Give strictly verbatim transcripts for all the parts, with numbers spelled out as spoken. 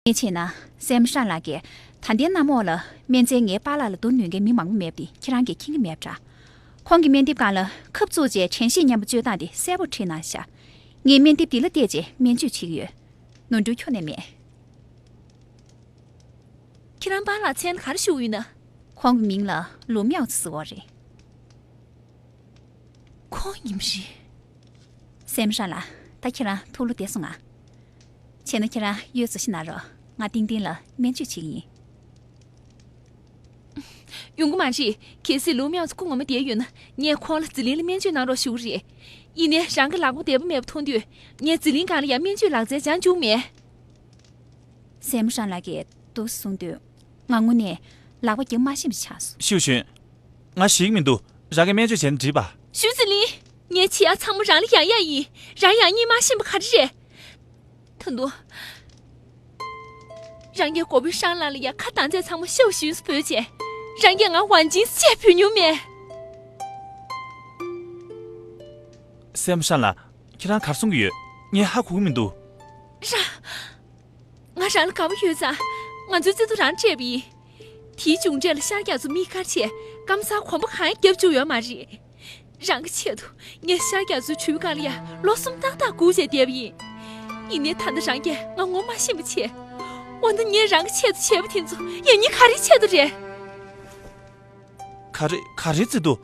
ངས་བྱས་ན་སྲས་མོ་ཧྲན་ལགས་ཀྱིས་ད་ལྟའི་གནམ་འོག་ལ་སྨན་རྫས་ངའི་པཱ་ལགས་ལ་བསྡུ་ནུས་མཁན་མི་མང་པོ་མེད་པ་དེ་ཁྱེད་རང་གིས་མཁྱེན་གྱི་མེད་པ་འདྲ། ཁོང་གི་སྨན་དེབ་སྒང་ལ་ཁབ་བཙུགས་རྗེས་དྲན་ཤེས་མཉམ་པོ་སྤྱོད་སྟངས་དེ་གསལ་པོར་བྲིས་གནང་ཤག་ངས་སྨན་དེབ་འདི་ལ་བལྟས་རྗེས་སྨན་བཅོས་བྱེད་ཀྱི་ཡོད། ནོར་འཁྲུལ་ཁྱོན་ནས་མེད། ཁྱེད་རང་པཱ་ལགས་མཚན་ག་རེ་ཞུ་གི་ཡོད་ན། ཁོང་གི་མིང་ལ་ལུའུ་མིའོ་ཙི་ཟེར་བ་རེད། ཁོང་ཡིན་པ་རེད། སྲས་མོ་ཧྲན་ལགས། ད་ཁྱེད་རང་ཐུགས་བློ་བདེ་སོང་ང་། བྱས་ན་ཁྱེད་རང་གཡོལ་ཟ་ཞིག་གནང་རོགས། ང་ཏིང་ཏིང་ལ་སྨན་བཅོས་བྱེད་ཀྱི་ཡིན། ཡོང་གི་མ་རེད། གལ་སྲིད་ལུའུ་མིའོ་ཙི་སྐུ་ངོ་མ་བསྡད་ཡོད་ན་ངས་ཁོང་ལ་ཟི་ལིང་ལ་སྨན་བཅོས་གནང་རོགས་ཞུ་གི་རེད། ཡིན་ནའི་རང་གི་ལག་པ་བདེ་པོ་མེད་པ་མཐོང་དུས་ངས་ཟི་ལིང་སྒང་ལ་ཡང་སྨན་བཅོས་ལག་རྩལ་སྦྱང་བཅུག་མེད། སྲས་མོ་ཧྲན་ལགས་ཀྱིས་འདུག་སེ་གསུངས་དུས། ང་དངོས་གནས་ལག་པ་རྒྱག་མ་ཤེས་པ་ཆགས་སོང་། ཞུས་ཞུས། ང་ཞིག་མི་འདུག་རང་གིས་སྨན་བཅོས་བྱས་ན་འགྲིག་པ། ཞུས་ཟི་ལིང་། ངས་བྱེད་ཡག་ཚང་མ་རང་ལ་ཡག་ཡག་ཡིན། རང་ཡག་ཉེས་མ་ཤེས་པ་ག་རེ་རེད། ད་དུང་། རང་གིས་གོ་བོན་ཧྲན་ལགས་ལ་ཡ་ཁ་གཏང་ཚད་ཚང་མ་ཤའོ་ཞུས་སུ་བོས་བྱས། རང་གིས་ང་ཝང་ཅིན་ཅེས་བོས་མྱོང་མེད། སྲས་མོ་ཧྲན་ལགས། ཁྱེད་རང་ག་རེ་གསུང་གི་ཡོད། ངས་ཧ་གོ་གི་མི་འདུག་རང་། ང་རང་ལ་དགའ་པོ་ཡོད་ཙང་། ང་ཚོའི་བརྩེ་དུང་རང་སྤྲད་པ་ཡིན། དེའི་མཇུག་འབྲས་ལ་ཤར་རྒྱ་མཚོ་དམིགས་བཀར་བྱས་སྐམ་སར་གོམ་པ་གང་ཡང་བརྒྱབ་བཅུག་ཡོད་མ་རེད། རང་གི་ཆེད་དུ་ངས་ཤར་རྒྱ་མཚོའི་གྲུ་སྒང་ལ་ཡ་ལོ་གསུམ་ཏག་ཏག་སྒུག་བྱས་བསྡད་པ་ཡིན། ཡིན་ནའི་ད་ལྟ་རང་གིས་ང་ངོ་མ་ཤེས་པ་བྱས། འོ་ན་ངས་རང་གི་ཆེད་དུ་བྱས་པ་དེ་ཚོ་ཡང་སྙིང་ག་རེའི་ཆེད་དུ་རེད། ག་རེ་ག་རེ་བརྩེ་དུང་།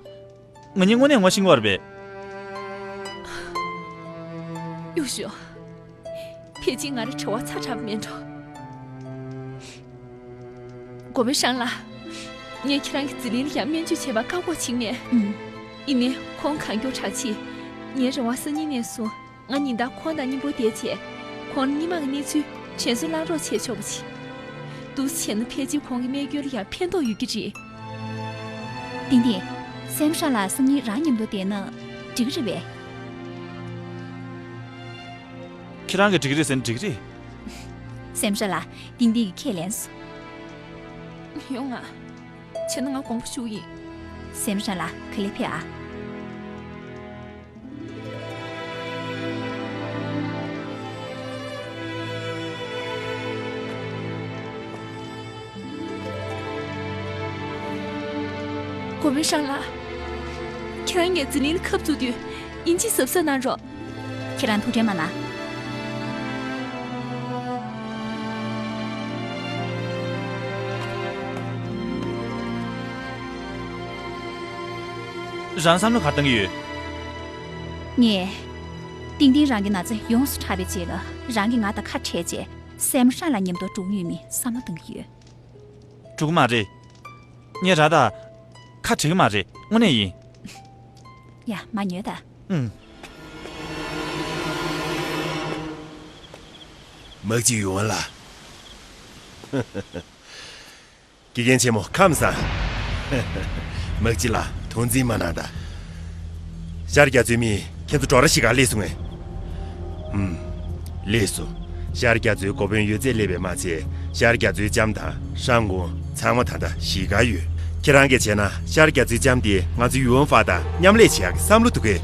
ང་གཉིས་དངོས་གནས་ངོ་ཤེས་ཀྱི་ཡོད་རེད་པས། གཡུག་ཞོག་ཕལ་ཆེར་ང་རང་བྲེལ་བ་ཚ་དྲགས་པ་མེད་འགྲོ། གོ་བོན་ཧྲན་ལགས། ངས་ཁྱེད་རང་གི་ཟི་ལིང་ལ་ཡང་སྨན་བཅོས་བྱེད་པར་བཀག་འགོག་བྱེད་མེད། ཨུམ། ཡིན་ནའི་ཁོང་གང་མགྱོགས་དྲག་ཕྱིན། ངའི་རེ་བ་སང་ཉིན་ནས་བཟུང་ང་ཉིན་ལྟར་ཁོང་དང་མཉམ་པོ་བསྡད་བྱས། ཁོང་ལ་སྔོན་མ་གི་གནས་ཚུལ་དྲན་གསོ་གནང་རོགས་བྱས་ཆོག་པ་བྱེད། འདུག་སེ་བྱས་ན་ཕལ་ཆེར་ཁོང་གི་རྨས་སྐྱོན་ལ་ཡང་ཕན་ཐོགས་ཡོད་ཀྱི་རེད། ཏིང་ཏིང་། སྲས་མོ་ཧྲན་ལགས་སང་ཉིན་རང་མཉམ་དུ་བསྡད་ན་འགྲིག་གི་རེད་པས། ཁྱེད་རང་གིས་འགྲིག་གི་རེད་ཟེར་ན་འགྲིག་གི་རེད། སྲས་མོ་ཧྲན་ལགས། ཏིང་ཏིང་གིས་ཁས་ལེན་སོང་། ཡོང་ང་། བྱས་ན་ང་དགོངས་པ་ཞུ་གི་ཡིན། སྲས་མོ་ཧྲན་ལགས། ག་ལེར་ཕེབས་ཨ། གོ་བོན་ཧྲན་ལགས། ཁྱེད་རང་ངའི་ཟི་ལིང་ལ་ཁབ་བཙུགས་དུས་ཡིན་གཅིག་གཟབ་གཟབ་གནང་རོགས། ཁྱེད་རང་ཐུགས་ཁྲལ་མ་གནང་། རང་བསམ་བློ་ག་རེ་བཏང་གི་ཡོད། ངས། ཏིང་ཏིང་རང་གི་ན་ཚ་ཡོངས་སུ་དྲག་པའི་རྗེས་ལ་རང་གིས་ང་དང་ཁ་བྲལ་རྗེས་སྲས་མོ་ཧྲན་ལགས་མཉམ་དུ་འགྲོ་གི་ཡོད་མེད་བསམ་བློ་གཏོང་གི་ཡོད། འགྲོ་གི་མ་རེད། ངས་རང་དང་ཁ་བྲལ་གི་མ་རེད། དངོས་གནས་ཡིན། ཡ། མ་ཉོལ་ད། ཨུམ། དམག་སྤྱི་ཡུའུ་ཝན་ལགས། དགེ་རྒན་ཆེན་མོ་ཁམས་བཟང་། དམག་སྤྱི་ལགས། དོགས་འཛིན་མ་གནང་ད། ཤར་རྒྱ་མཚོའི་མི་ཁྱེད་ཚོ་འབྲོག་ར་ཞིག་ག་སླེབས་སོང་ངས། ཧུམ། སླེབས་སོང་། ཤར་རྒྱ་མཚོའི་གོ་བོན་ཡོད་ཚད་སླེབས་པས་མ་ཚད་ཤར་རྒྱ་མཚོའི་ལྕམ་དང་ཧྲང་ཀུང་ཚང་མ་ད་ལྟ་གཞིས་ཀར་ཡོད། ཁྱེད་རང་གིས་བྱས་ན་ཤར་རྒྱ་མཚོའི་ལྕམ་དེ་ང་ཚོ་ཡུའུ་ཝན་ཧྥ་དང་མཉམ་ལས་བྱེད་ཡག་གི་བསམ་བློ་འདུག་གས།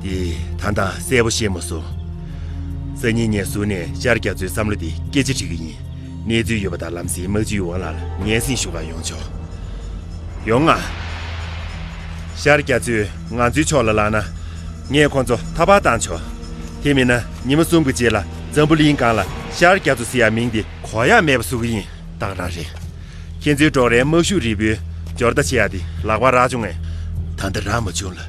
དེ་ད་ལྟ་གསལ་པོ་ཤེས་མ་སོང་། སང་ཉིན་ངས་ཟུར་ནས་ཤར་རྒྱ་མཚོའི་བསམ་བློ་དེ་སྐད་ཆ་དྲི་གི་ཡིན། གནས་ཚུལ་ཡོད་པ་དང་ལམ་སེང་དམག་སྤྱི་ཡུའུ་ཝན་ལགས་ལ་སྙན་སེང་ཞུ་གར་ཡོང་ཆོག་ཡོང་ང་། ཤར་རྒྱ་མཚོས་ང་ཚོའི་ཕྱོགས་ལ་ལངས་ན། ངས་ཁོང་ཚོ་ཐར་པར་བཏང་ཆོག་དེ་མིན་ན་ཉི་མ་གསུམ་གྱི་རྗེས་ལ་འཛམ་བུ་གླིང་སྒང་ལ་ཤར་རྒྱ་མཚོ་ཟེར་ཡག་མིང་དེ་གོ་ཡག་མེད་པ་བཟོ་གི་ཡིན། ད་ག་རང་རེད། ཁྱེད་ཚོའི་འབྲོག་རའི་དམག་ཤུགས་རིལ་བུའི་འབྱོར་རྟ་ཆེ་ཡག་དེ་ལག་པར་རག་བྱུང་ངས། ད་ལྟ་རག་མ་བྱུང་ལ།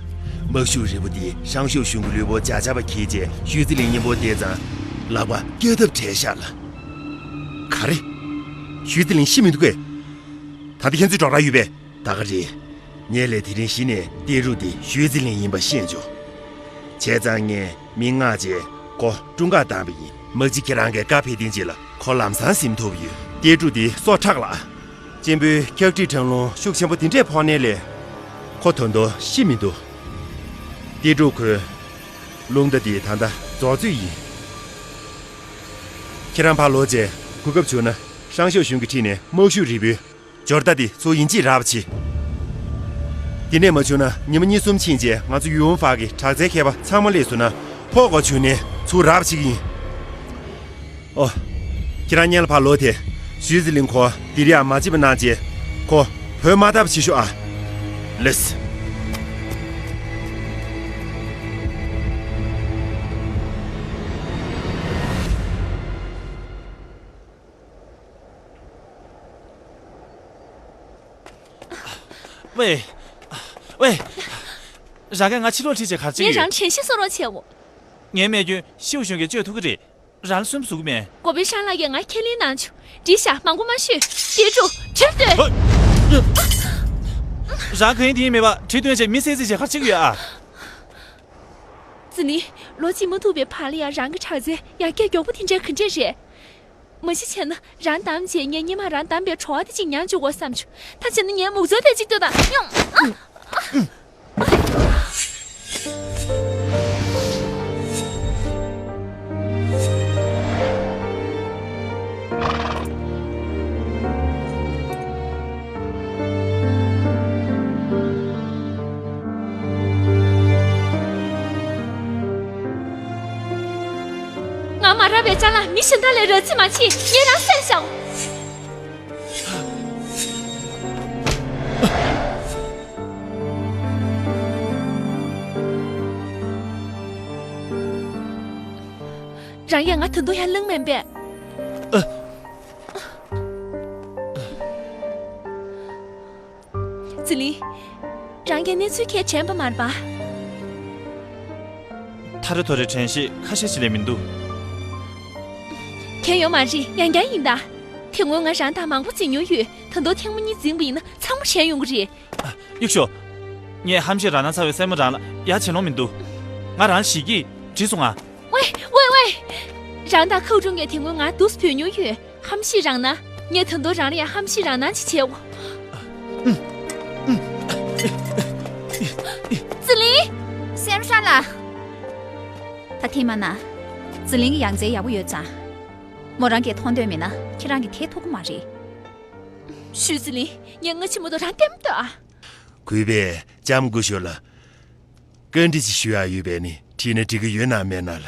དམག་ཤུགས་རིལ་བུ་དེ་ཧྲང་ཤོ་གཞུང་གི་ལུས་པོ་བརྒྱ་ཆ་བརྒྱ་འཁྱེར་རྗེས་ཞུས་ཙི་ལིང་མཉམ་པོ་བསྡད་ཙང་། ལག་པ་བཀྱག་ཐབས་བྲལ་ཤག་ལ། ག་རེ། ཞུས་ཙི་ལིང་ཤི་མི་འདུག་གས། ད་ལྟ་ཁྱེད་ཚོའི་འབྲོག་ར་ཡོད་པས། ད་ག་རེད། ངས་ལས་དེ་རིང་གཞི་ནས་ཏེ་ཀྲུའུ་དེ་ཞུས་ཙི་ལིང་ཡིན་པ་ཤེས་བྱུང་། བྱས་ཙང་ངས་མི་མངགས་རྗེས་ཁོ་དཀྲུག་གར་བཏང་པ་ཡིན། དམག་སྤྱི་ཁྱེད་རང་གིས་བཀའ་ཕེབས་དོན་ཅིག་ལ་ཁོ་ལམ་སང་ཟིན་ཐུབ་ཡོད། ཏེ་ཀྲུའུ་དེ་སྲོག་ཁྲག་ལ། གཅེན་པོའི་འཁྱག་འཁྲིག་གྲང་རླུང་ཤུགས་ཆེན་པོ་དེ་འདྲས་ཕོག་ནའི་ལས། ཁོ་ད་དུང་ཤི་མི་འདུག་ཏེ་ཀྲུའུ་ཁོས་རླུང་རྟ་དེ་ད་ལྟ་རྫོགས་ཚོད་ཡིན། ཁྱེད་རང་ཕར་ལོག་རྗེས་གོ་སྐབས་བྱུང་ན་ཧྲང་ཤོ་གཞུང་གི་འཁྲིས་ནས་དམག་ཤུགས་རིལ་བུའི་འབྱོར་རྟ་དེ་ཚུར་ཡིན་གཅིག་རག་པ་བྱེད། དེ་ནས་མ་བྱུང་ན་ཉི་མ་གཉིས་གསུམ་ཕྱིན་རྗེས་ང་ཚོ་ཡུའུ་ཝུན་ཧྥ་གི་དྲག་རྩལ་མཁས་པ་ཚང་མ་སླེབས་སོང་ན་ཕོག་དགོས་བྱུང་ནས་ཚུར་རག་པ་བྱེད་ཀྱི་ཡིན། ཨོ། ཁྱེད་རང་སྔོན་ལ་ཕར་ལོག་སྟེ། ཞུས་ཙི་ལིན་ཁོ་འདིར་ཡར་མ་ཕྱིན་པ་གནང་བྱས། ཁོ་བྲོས་མ་ཐར་བ་བྱེད་ཤོག་ཨ། ལགས་སོ། ཝེ། ཝེ། རང་གིས་ང་ཕྱིར་ལོག་ཁྲིད་བྱས་ག་རེ་བྱེད་ཀྱི་ཡོད། ངས་རང་དྲན་ཤེས་གསོ་རོགས་བྱེད་འོ། ངའི་རྨས་སྐྱོན་ཤིའུ་ཞུང་གིས་བཅོས་ཐུབ་ཀྱི་རེད། རང་ལ་སུན་པོ་བཟོ་གི་མེད། གོ་བོའི་ཧྲང་ལགས་ཀྱིས་ང་ཁས་ལེན་གནང་བྱུང་། འགྲིག་ཤག་མང་པོ་མ་ཤོད། དེ་འགྲོ། ཁྲིར་སྟོན། རང་གང་ཡིན་དེ་ཡིན་མེད་པ་གྲི་སྟོན་བྱས་མི་བསད་རྩིས་བྱས་ག་རེ་བྱེད་ཀྱི་ཡོད་ཨ། ཙི་ལིན། ལོ་གཅིག་མ་ཐུག་པའི་བར་ལ་ཡང་རང་གི་དྲག་རྩལ་ཡར་རྒྱས་མགྱོགས་པོ་དེ་འདྲ་ག་འདྲས་རེད། མ་གཞི་བྱས་ན་རང་བདམས་བྱས་ངས་སྔོན་མ་རང་བདམས་པའི་བྲོ་བ་དེ་གཅིག་མྱངས་བཅུག་དགོས་བསམ་བྱུང་། ད་བྱས་ན་ངའི་མུག་ཚོད་དེ་གཅིག་ལྟོས་དང་། ཡོང་། ཨ། ང་མ་རག་པའི་ཅ་ལག་མི་གཞན་དག་ལ་རག་རྩིས་མ་བྱེད། ངས་རང་བསད་བཞག། རང་ཡང་ང་ད་དུང་ཡར་བསླངས་མེད་པས། ཨ། ཙི་ལིན། རང་གིས་གནས་ཚུལ་ཁས་དྲན་པ་མ་རེད་པ། ཐ་རེ་ཐོ་རེ་དྲན་ཤེས་ཁ་ཤས་ཤིག་ལས་མི་འདུག། གང་ཡོད་མ་རེད། ཡང་བསྐྱར་ཡིན་ད། དེ་སྔོན་ང་རང་དང་མང་པོ་འཛིང་མྱོང་ཡོད། ད་དུང་ཐེངས་མ་གཉིས་འཛིངས་པ་ཡིན་ན་ཚང་མ་བྲལ་ཡོང་གི་རེད། ཨ། གཡུག་ཞོག། ངས་ཧམ་ཤེད་རང་ན་ཚ་བའི་སེན་མོ་རང་ལ་ཡ་བྱེད་ལོང་མི་འདུག། ང་རང་ལ་ཞེད་ཀྱི། འགྲིག་སོང་ང་། ཝེ་ཝེ་ཝེ། རང་དང་ཁའུ་ཀྲུང་གིས་དེ་སྔོན་ང་དུས་བོས་མྱོང་ཡོད། ཧམ་ཤེད་རང་ན། ངས་ད་དུང་རང་ལ་ཡང་ཧམ་ཤེད་རང་ན་ཅིག་བྱེད་འོ། ཙི་ལིན། སེམས་ཧྲ་ལ། ད་ཐེངས་མ་ན། ཙི་ལིན་གྱི་ཡང་རྩེ་ཡག་པོ་ཡོད་ཙང་། མོ་རང་གིས་མཐོང་འདོད་མེད་ན་ཁྱེད་རང་གིས་ཐེག་ཐུབ་ཀྱི་མ་རེད། ཞུས་ཙི་ལིན། ངས་སྔ་ཕྱི་མ་གཏོགས་རང་བསྟེན་མི་འདོད་ཨ། གུས་པས་ལྕམ་སྐུ་ཞབས་ལ་བཀའ་འདྲི་ཞིག་ཞུ་ཡག་ཡོད་པས་ནི་དྲིས་ན་འགྲིག་གི་ཡོད་ན་མེད་ན་ལ།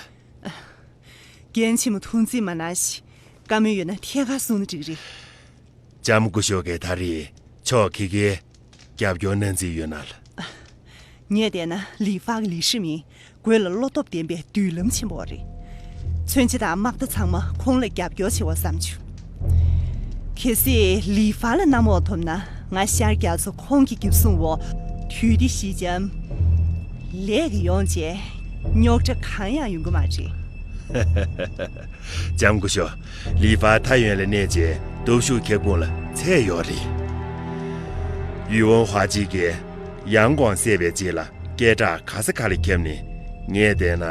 རྒན་ཆེན་མོ་ཐུགས་འཛེམ་མ་གནང་ཞིག། བཀའ་མོལ་ཡོད་ན་ཐད་ཀར་གསུངས་ན་འགྲིག་རེད། ལྕམ་སྐུ་ཞབས་ཀྱིས་ད་རེས་ཕྱོགས་ཁ་ཁ་རྒྱབ་སྐྱོར་གནང་རྩིས་ཡོད་ན་ལ། ངས་བལྟས་ན་ལི་ཧྥ་གི་ལས་སྒྲིག་མིན། དགོས་ལ་བློ་སྟོབས་ལྡན་པའི་མདུན་ལམ་ཆེན་པོ་རེད། མཚོན་ཆ་དང་དམག་རྟ་ཚང་མ་ཁོང་ལ་རྒྱབ་སྐྱོར་བྱེད་འོ་བསམ་བྱུང་། གལ་སྲིད་ལི་ཧྥ་ལ་གནམ་འོག་ཐོབ་ན་ང་ཤར་རྒྱ་མཚོ་ཁོང་གི་འགེབས་སྲུང་འོག་དུས་བདེ་ཞི་འཇམ། ལས་ཀྱི་ཡོང་བྱས་རྙོག་དྲ་གང་ཡང་ཡོང་གི་མ་རེད། ལྕམ་སྐུ་ཞབས། ལི་ཧྥ་ཐའེ་ཡུན་ལ་གནས་བྱས་སྟོབས་ཤུགས་ཁྱབ་ཁོངས་ལ་ཚད་ཡོད་རེད། ཡུས་ཝུན་ཧྭ་ཅི་གིས་ཡང་གོང་གསལ་བའི་རྗེས་ལ་སྐད་གྲགས་ག་ས་ག་ལ་ཁྱབ་ནས། ངས་བལྟས་ན་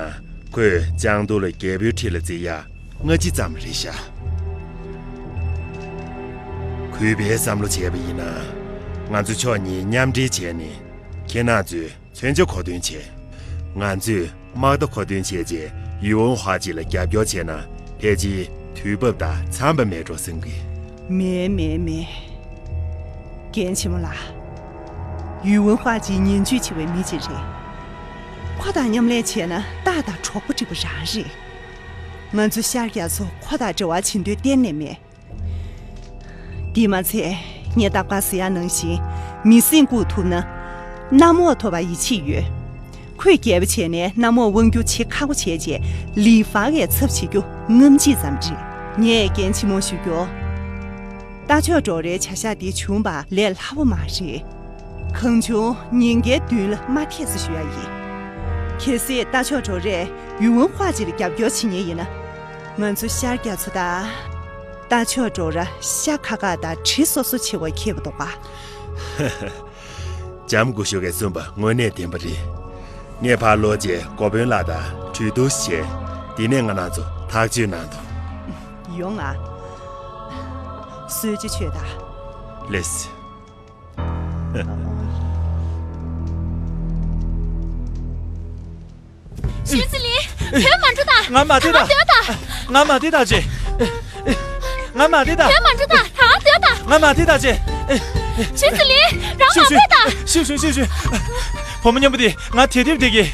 ཁོས་ཅང་ཏུའུ་ལ་རྒྱལ་པོའི་ཁྲི་ལ་འཛེག་ཡག་སྔ་ཕྱི་ཙམ་རེད་ཤག། གུས་པས་བསམ་བློ་བྱས་པ་ཡིན་ན། ང་ཚོ་ཕྱོགས་གཉིས་མཉམ་འབྲེལ་བྱས་ནས་ཁྱེད་རང་ཚོས་མཚོན་ཆ་མཁོ་འདོན་བྱས། ང་ཚོས་དམག་རྟ་མཁོ་འདོན་བྱས་རྗེས་ཡུས་ཝུན་ཧྭ་ཅི་ལ་རྒྱབ་སྐྱོར་བྱས་ན་ཕལ་ཆེར་དུས་བབ་དང་འཚམས་པ་མེད་འགྲོ་བསམ་གི། མེད་མེད་མེད། རྒན་ཆེན་མོ་ལགས། ཡུས་ཝུན་ཧྭ་ཅི་ཉེན་བཅོལ་ཆེ་བའི་མི་ཅིག་རེད། ཁོ་དང་མཉམ་ལས་བྱས་ན་རྟགས་དང་གྲོགས་པོ་འགྲིག་པ་རང་རེད། ང་ཚོ་ཤར་རྒྱ་མཚོ་ཁོ་དང་འབྲེལ་བ་བྱེད་འདོད་གཏན་ནས་མེད། དེས་མ་ཚད་ངས་རྟག་པར་ཟེར་ཡག་ནང་བཞིན་མི་སེམས་བཀུག་ཐུབ་ན། གནམ་འོག་ཐོབ་པར་ཡིད་ཆེས་ཡོད། ཁོས་རྒྱལ་པོ་བྱས་ནས་གནམ་འོག་དབང་སྒྱུར་བྱེད་ཁག་པོ་བྱས་རྗེས་ལི་ཧྥ་གའི་ཚབ་བྱེད་རྒྱུ་རྔམ་བརྗིད་ཙམ་རེད། ངས་རྒན་ཆེན་མོ་ཞུ་རྒྱུ། རྟ་མཆོག་ཌོ་རའི་བྱ་གཞག་འདི་བྱུང་བ་ལས་སླ་པོ་མ་རེད། གང་བྱུང་ཉེན་ཁའི་མདུན་ལ་མ་ཐེ་ཟེར་ཞུ་ཡག་ཡིན། གལ་སྲིད་རྟ་མཆོག་ཌོ་རས་ཡུས་ཝུན་ཧྭ་ཅི་ལ་རྒྱབ་སྐྱོར་བྱེད་མཁན་ཡིན་ན། ང་ཚོ་ཤར་རྒྱ་མཚོ་དང་། རྟ་མཆོག་ཌོ་ར་ཤ་ཁ་ཁ་དང་གྲི་སོ་སོ་བྱེད་དགོས་ཁེལ་བ་འདུག་ག། ལྕམ་སྐུ་ཞབས་ཀྱིས་གསུངས་པ་དངོས་གནས་བདེན་པ་རེད། ངས་ཕར་ལོག་རྗེས་འགོ་དཔོན་ལགས་དང་གྲོས་བསྡུར་བྱས། དེ་ནས་ང་རང་ཚོ་ཐག་གཅོད་གནང་དང་། ཡོང་ང་། གསོལ་ཇ་མཆོད་དང་། ལགས་སེ། ཞུས་ཙི་ལིན། བྲོས་མ་འགྲོ་དང་། ང་མ་བདེ་ད། ད་སྡོད་དང་། ང་མ་བདེ་ད་ཅེ། ང་མ་བདེ་ད། བྲོས་མ་འགྲོ་དང་། ད་སྡོད་དང་། ང་མ་བདེ་ད་ཅེ། ཞུས་ཙི་ལིན། རང་མ་བདེ་དང་། ཤུ་ཤུ་ཤུ་ཤུ། བུ་མོ་མཉམ་པོ་དེ་ང་དེ་དེབ་དེ་གི།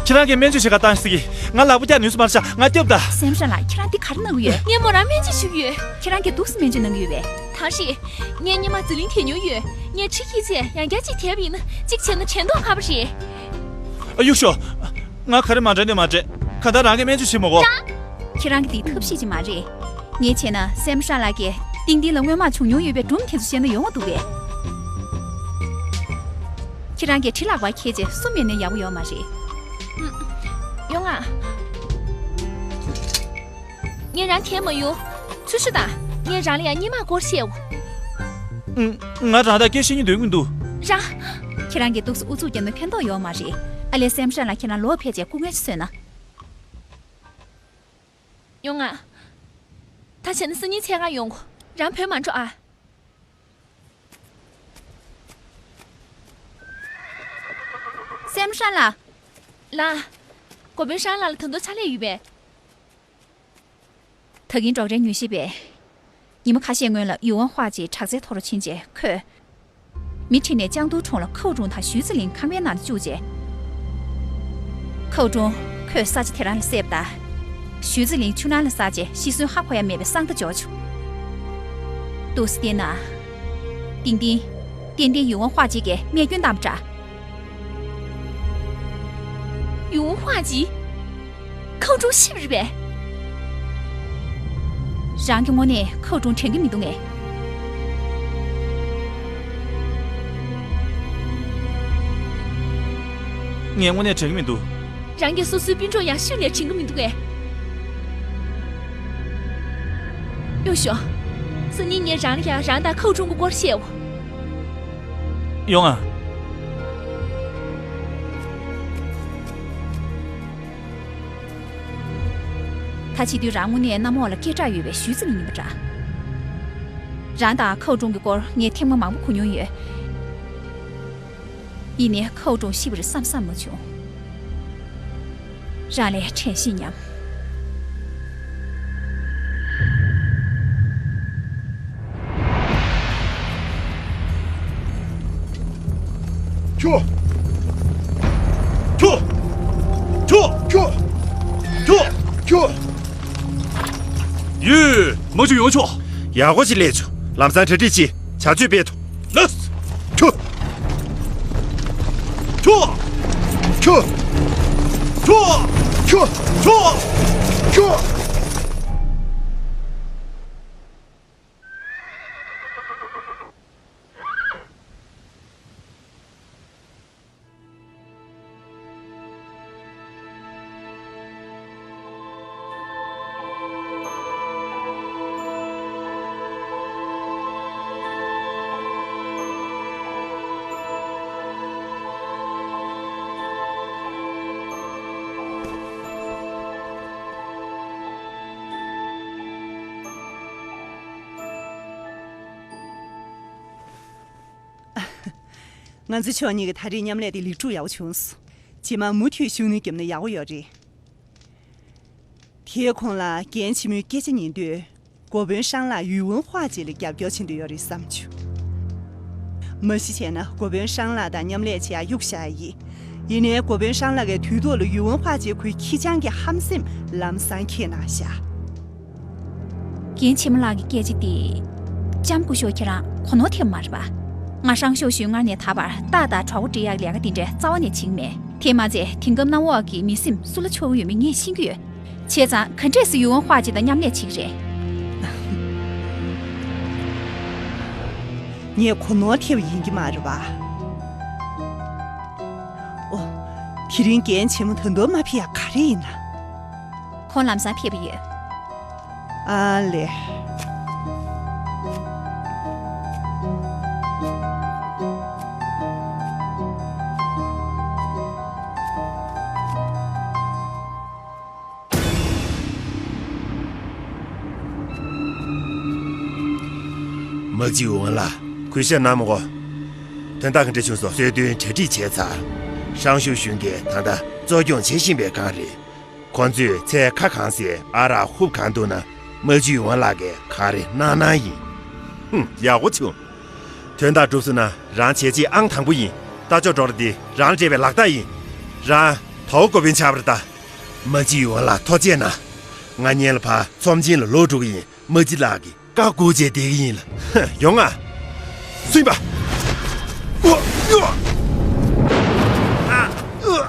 ཁྱེད་རང་གིས་སྨན་བཅོས་བྱེད་ག་བཏང་ཟེར་གི། ང་ལག་པ་བཀྱག་ནུས་སུ་མར་ཤག་ང་སྐྱོབ་ད། སེམས་ཤ་ལགས། ཁྱེད་རང་འདི་ག་རེ་གནང་གི་ཡོད། ངས་མོ་རང་སྨན་བཅོས་ཞུ་གི་ཡོད། ཁྱེད་རང་གིས་འདུག་སེ་སྨན་བཅོས་གནང་གི་ཡོད་པས། ཐང་ཧྲི། ངས་སྔོན་མ་འཛམ་གླིང་དེད་ཉུལ་ཡོད། ངས་ཁྲི་ཁྱི་བྱས་ཡང་བསྐྱར་གཅིག་དེད་པ་ཡིན་ན་གཅིག་བྱས་ན་དྲན་རྟོགས་ཁ་པོ་རེད། ཨ་གཡུག་ཤོག་ང་ག་རེ་མ་དྲན་ནས་མ་དྲན། གང་ལྟར་རང་གིས་སྨན་བཅོས་བྱེད་མི་དགོས། ཁྱེད་རང་གི་འདི་ཐབས་ཤེས་ཅིག་མ་རེད། ངས་བྱས་ན་སེམས་ཤ་ལགས་ཀྱིས་ཏིང་ཏིང་ལ་སྔོན་མ་བྱུང་མྱོང་ཡོད་པའི་སྒྲུང་དེ་ཚོ་བཤད་ན་ཡོང་བ་འདུག་གས། ཁྱེད་རང་གིས་ཁྲི་ལག་པ་ཁྱེར་རྗེས་གསུམ་མེད་ན་ཡག་པོ་ཡོད་མ་རེད། ཨུམ། ཡོང་ང་། ངས་རང་དེད་མ་ཡོང་། ཚུར་ཤོག་དང་། ངས་རང་ལ་ཡང་སྔོན་མ་སྐོར་བཤད་འོ། ཨུམ། ང་རང་དང་སྐད་ཆ་བཤད་སྙིང་འདོད་ཀྱི་མི་འདུག་རང་། ཁྱེད་རང་གིས་འདུག་སེ་ཨུ་ཚུགས་བརྒྱབ་ན་ཕན་ཐོགས་ཡོད་མ་རེད། ཨ་ལས་སེམས་ཤ་ལགས་ཁྱེད་རང་ལོག་ཕེབས་རྗེས་སྐུ་ངལ་ཅིག་གསོས་ན། ཡོང་ང་། ད་བྱས་ན་སང་ཉིན་འཚོལ་ག་ཡོང་གོ། རང་བྲོས་མ་འགྲོ་ཨ། སེམས་ཤ་ལགས། ལགས། འགོ་དཔོན་ཧྲང་ལགས་ལ་ད་དུང་ཕྱག་ལས་ཡོད་པས། ད་གིན་ཌོག་ཊར་ཉུང་ཤས་པས། ཉི་མ་ཁ་ཤས་སྔོན་ལ་ཡུས་ཝུན་ཧྭ་ཅིག་དྲག་རྩལ་མཐོ་རུ་ཕྱིན་རྗེས་ཁོས། མི་ཁྲིད་ནས་ལྕང་ཏུའུ་ཁྲོང་ལ་ཁའོ་ཀྲུང་དང་ཞུས་ཙི་ལིང་ཁང་པའི་ནང་དུ་བཅུག་རྗེས། ཁའོ་ཀྲུང་ཁོས་ས་ཆ་དེ་རང་ལ་བསླེབས་ད། ཞུས་ཙི་ལིང་ཆུ་ནང་ལ་ཟགས་རྗེས་ཤི་གསོན་ཧ་གོ་ཡ་མེད་པའི་གསང་བརྡ་འབྱོར་བྱུང་། འདུག་སེ་བལྟས་ན། ཏིང་ཏིང་། ཏན་ཏན་ཡུས་ཝུན་ཧྭ་ཅིག་གིས་རྨས་སྐྱོན་བཏང་པ་འདྲ། ཡུས་ཧྭ་ཅི། ཁའོ་ཀྲུང་ཤི་བ་རེད་པས། རང་གི་དངོས་གནས་ཁའོ་ཀྲུང་དྲན་གྱི་མི་འདུག་ངས། ངས་དངོས་གནས་དྲན་གྱི་མི་འདུག་རང་གིས་སོ་སོའི་སྤུན་གྲོགས་ཡང་ཤི་ནས་དྲན་གྱི་མི་འདུག་གས། གཡུག་ཤོག་སང་ཉིན་ངས་རང་ལ་ཡང་རང་དང་ཁའོ་ཀྲུང་གི་སྐོར་བཤད་འོ། ཡོང་ཨ། ད་བྱེད་དུས་རང་དངོས་གནས་གནམ་འོག་ལ་སྐད་གྲགས་ཡོད་པའི་ཞུས་ཙི་ལིང་ཡིན་པ་འདྲ། རང་དང་ཁའོ་ཀྲུང་གི་སྐོར་ངས་ཐེངས་མ་མང་པོ་གོ་མྱོང་ཡོད། ཡིན་ནའི་ཁའོ་ཀྲུང་ཤི་བ་རེད་བསམ་བསམ་མ་བྱུང་། རང་ལ་དྲན་ཤེས་སྙམ། ཁྱོ། ཁྱོ། ཁྱོ། ཁྱོ། ཁྱོ། ཁྱོ། ཡོད། མ་བཅུག་ཡོང་ཆོག་ཡག་པོ་ཞིག་ལས་བྱུང་། ལམ་སང་གྲ་སྒྲིག་བྱེད། བྱ་སྤྱོད་སྤེལ་ཐུབ། ལགས། ཁྱོ། ཁྱོ། ཁྱོ། ཁྱོ། ཁྱོ། ཁྱོ། ཁྱོ། ང་ཚོ་ཕྱོགས་གཉིས་ཀྱི་ད་རེས་མཉམ་ལས་དེ་ལེགས་གྲུབ་ཡག་པོ་བྱུང་སོང་། རྗེས་མ་མུ་མཐུད་ཤུགས་སྣོན་བརྒྱབ་ན་ཡག་པོ་ཡོད་རེད། དེའི་གོང་ལ་རྒན་ཆེན་མོའི་སྐད་ཆ་ཉན་དུས། འགོ་དཔོན་ཧྲང་ལགས་ཡུས་ཝུན་ཧྭ་ཅིག་ལ་རྒྱབ་སྐྱོར་བྱེད་འདོད་ཡོད་རེད་བསམ་བྱུང་། མ་གཞི་བྱས་ན་འགོ་དཔོན་ཧྲང་ལགས་དང་མཉམ་ལས་བྱེད་ཡག་གཡུག་བཞག་ཡ་ཡིན། ཡིན་ནའི་འགོ་དཔོན་ཧྲང་ལགས་ཀྱིས་དུས་ཐོག་ལ་ཡུས་ཝུན་ཧྭ་ཅིག་ཁོའི་ཁྱི་སྤྱང་གི་ཧམ་སེམས་ལམ་སང་ཁྱེར་གནང་བཞག་རྒན་ཆེན་མོ་ལགས་ཀྱི་སྐད་ཆ་དེ། ལྕམ་སྐུ་ཞབས་ཁྱེད་རང་གོ་ནོར་ཐེབས་མ་རེད་པ། ང་ཧྲང་ཞའོ་ཞུན་སྔར་ནས་ད་བར་རྟ་དང་གྲོགས་པོ་འབྲི་ཡག་ལས་ཀ་དེ་འདྲ་རྩ་བ་ནས་བྱེད་ཀྱི་མེད། དེ་མ་ཚད་དེང་སྐབས་གནམ་འོག་གི་མི་སེམས་སུ་ལ་ཕྱོགས་ཀྱི་ཡོད་མེད་ངས་ཤེས་ཀྱི་ཡོད། བྱས་ཙང་ག་འདྲས་སེ་ཡུས་ཝུན་ཧྭ་ཅིག་དང་མཉམ་ལས་བྱེད་ཀྱི་རེད། ངས་གོ་ནོར་ཐེབས་ཡིན་གྱི་མ་རེད་པ། ཨོ། དེ་རིང་རྒན་ཆེན་མོ་ད་དུང་མ་ཕེབས་ཡ་ག་རེ་ཡིན་ན། ཁོང་ལམ་སང་ཕེབས་པ་ཡོད། ཨ་ལེ། མ་གཅིག་འོང་ལ། གུས་ཞབས་གནང་མི་དགོས། དོན་དག་ག་འདྲ་བྱུང་སོང་། གསོལ་སྟོན་གྲ་སྒྲིག་བྱས་ཚར། ཧྲང་ཞའོ་ཞུན་གྱིས་ད་ལྟ་གཙོ་སྐྱོང་བྱེད་བཞིན་པའི་སྒང་རེད། ཁོང་ཚོས་ཚལ་ཁ་གང་སའི་ཨ་རག་ཧུབ་གང་འདུག་ན། མ་གཅིག་འོང་ལགས་ཀྱིས་གང་རེ་གནང་གནང་ཡིན། ཧུམ། ཡག་པོ་བྱུང་། དོན་དག་འགྲུབ་སོང་ན་རང་བྱས་རྗེས་ཨང་དང་པོ་ཡིན། རྟ་མཆོག་སྒྲོག་ར་འདི་རང་སྤྲད་པའི་ལག་རྟགས་ཡིན། རང་དོའུ་འགོ་དཔོན་ཆགས་པ་རེད་ད། དམག་སྤྱི་ཡོང་ལ་ཐུགས་རྗེ་གནང་། ང་ཉལ་ལ་ཕར་ཚོམས་ཆེན་ལ་ལོག་འགྲོ་གི་ཡིན། དམག་སྤྱི་ལགས་ཀྱིས་བཀའ་བསྒོ་བྱས་བསྡད་ཀྱི་ཡིན་ལ། ཧ། ཡོང་ང་། སུན་པ། ཨོ། ཨོ། ཨ། ཨོ།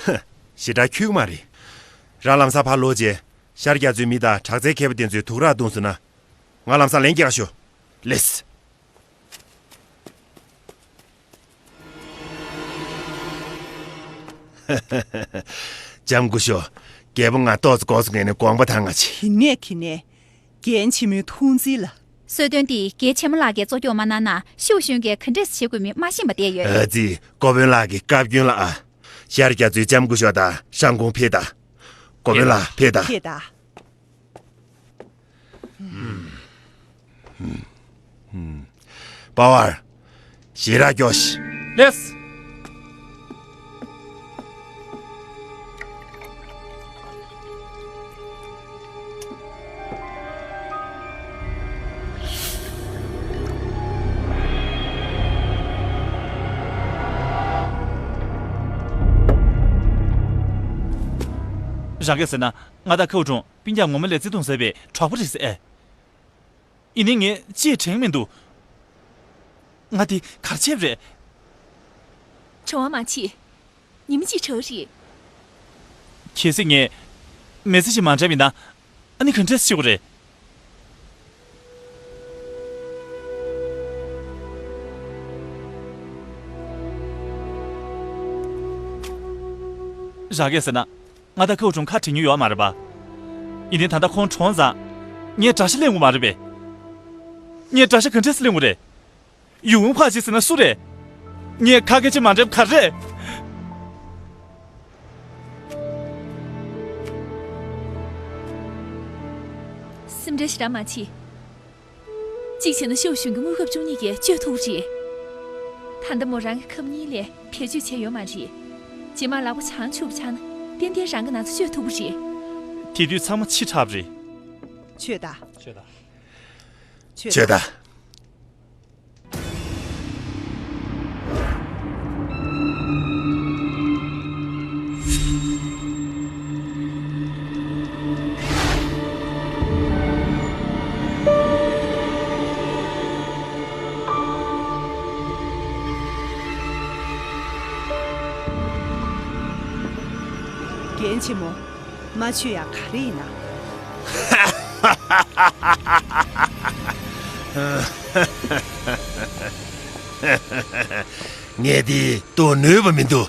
ཧ། ཞེ་དྲག་འཁྱུད་ཀྱི་མ་རེད། རང་ལམ་སང་ཕར་ལོག་རྗེས་ཤར་རྒྱ་མཚོའི་མི་དང་དྲག་རྩལ་མཁས་པ་དེ་ཚོས་དུག་རགས་བརྡུངས་སོང་ན། ང་ལམ་སང་ལན་རྒྱག་ཤོག་ལེས། ལྕམ་སྐུ་ཞབས། རྒྱལ་པོ་ང་ཏོག་ཙམ་དགོངས་སུ་ངས་ནས་དགོངས་པ་དང་ང་ཆེ། གི་ནས་གི་ནས། རྒན་ཆེན་མོའི་ཐུགས་འཛིན་ལ། གསོལ་སྟོན་འདི་རྒན་ཆེན་མོ་ལགས་ཀྱིས་གཙོ་སྐྱོང་མ་གནང་ན་ཤིའུ་ཞུན་གྱིས་ག་འདྲས་བྱེད་དགོས་མིན་མ་ཤེས་པ་བསྡད་ཡོད། ཨ་ཙི། འགོ་དཔོན་ལགས་ཀྱི་བཀའ་བཀྱོན་ལ་ཨ། ཤར་རྒྱ་མཚོའི་ལྕམ་སྐུ་ཞབས་དང་ཧྲང་ཀུང་ཕེབས་དང་། འགོ་དཔོན་ལགས་ཕེབས་དང་། ཕེབས་དང་། པ་ཝར། ཞེ་དྲག་སྐྱོ་ཤི། ལེས། རང་གིས་ཟེར་ན། ང་དང་ཁའུ་ཀྲུང་སྤུན་ཀྱག་ངོ་མ་ལས་བརྩེ་དུང་ཟབ་པའི་གྲོགས་པོ་རེད་ཟེར། ཡིན་ནའི་ངས་ཅིས་དྲན་མི་འདུག་ང་འདི་ག་རེ་བྱས་པ་རེད། བྱ་བ་མ་བྱེད། ཉི་མ་གཅིག་དྲག་རེད། གལ་སྲིད་ངས་མི་ཚེ་ཞིག་མ་འདྲ་བ་ཡིན་ན། ཨ་ནི་ག་འདྲས་ཤི་བ་རེད། རང་གིས་ཟེར་ན། ང་དང་ཁའུ་ཀྲུང་ཁ་བྲལ་མྱོང་ཡོད་མ་རེད་པ། ཡིན་ནའི་ད་ལྟ་ཁོང་གྲོངས་ཙང་། ངས་དགྲ་ཤ་ལེན་དགོས་མ་རེད་པས། ངས་དགྲ་ཤ་ག་འདྲས་སེ་ལེན་དགོས་རེད། ཡུང་ཧྥ་ཞིག་ཟེར་ན་སུ་རེད། ངས་ཁ་སྐད་ཅིག་མ་འགྲེམས་ག་རེ་རེད། སེམས་ཁྲལ་ཞེ་དྲག་མ་བྱེད། གཅིག་བྱས་ན་ཤའོ་ཞུན་གྱི་དངུལ་ཁབ་བཅུ་གཉིས་ཀྱིས་བཅོས་ཐུབ་ཀྱི་རེད། ད་ལྟ་མོ་རང་གི་ཁབ་གཉིས་ལས་བེད་སྤྱོད་བྱས་ཡོད་མ་རེད། རྗེས་མ་ལག་པ་བྱང་ཆུབ་ཆགས་ན་ཏན་ཏན་རང་གི་ན་ཚ་བཅོས་ཐུབ་ཀྱི་རེད། དེ་དུས་ཚང་མ་འཕྱི་དྲགས་པ་རེད། ཆོས་དང་། ཆོས་དང་། ཆོས་དང་། རྒན་ཆེན་མོ། མ་ཆོས་ཡ་ག་རེ་ཡིན་ན། ངས་འདི་གཏོང་ནུས་པ་མི་འདུག་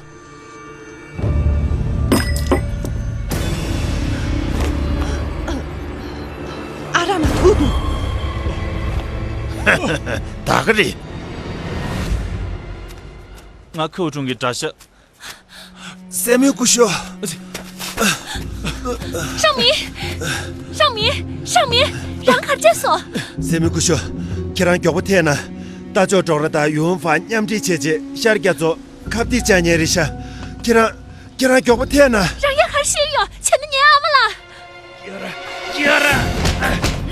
ཨ་ར་མ་ཐུག་འདུག་ད་ག་རེད། ང་ཁའུ་ཀྲུང་གི་དགྲ་ཤ། སྲས་མོའི་སྐུ་ཞབས། ཧྲང་མིན། ཧྲང་མིན། ཧྲང་མིན། རང་ག་རེ་བྱས་སོང་། སྲས་མོའི་སྐུ་ཞབས། ཁྱེད་རང་མགྱོགས་པོ་ཐད་ན། རྟ་མཆོག་སྒྲོག་ར་དང་ཡུང་ཧྥ་མཉམ་འབྲེལ་བྱས་རྗེས་ཤར་རྒྱ་མཚོ་ཁ་གཏད་བཅག་ཉན་རེད་ཤག་ཁྱེད་རང་། ཁྱེད་རང་མགྱོགས་པོ་ཐད་ན། རང་ཡ་ག་རེ་བཤད་ཡོད་བྱས་ན་ངའི་ཨ་མ་ལ། ཡ་ར། ཡ་ར།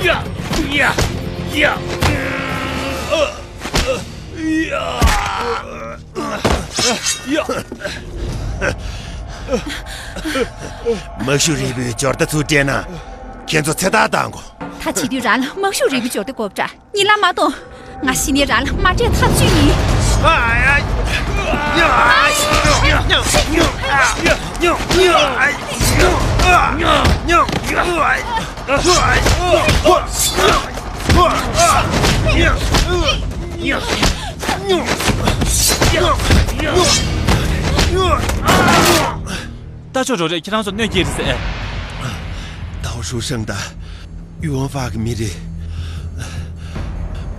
ཡ། ཡ། ཡ། ཡ། དམག་ཤུགས་རིལ་བུའི་འབྱོར་རྟ་ཚུར་སྤྲད་ན། ཁྱེད་ཚོ་ཚེ་ཐར་བཏང་དགོས། ད་བྱེད་དུས་རང་ལ་དམག་ཤུགས་རིལ་བུ་འབྱོར་རྟ་དགོས་པ་འདྲ། གཉིད་ལམ་མ་གཏོང་། ང་ཤི་ནས་རང་ལ་མ་སྤྲད་ཐག་གཅོད་ཡིན། རྟ་མཆོག་སྒྲོག་རས་ཁྱེད་རང་ཚོ་གནོད་སྐྱེལ་རེད་ཟེར། ཏའོ་ཧྲུའུ་ཧྲེང་དང་ཡུའུ་ཝང་ཧྥ་གི་མི་རེད།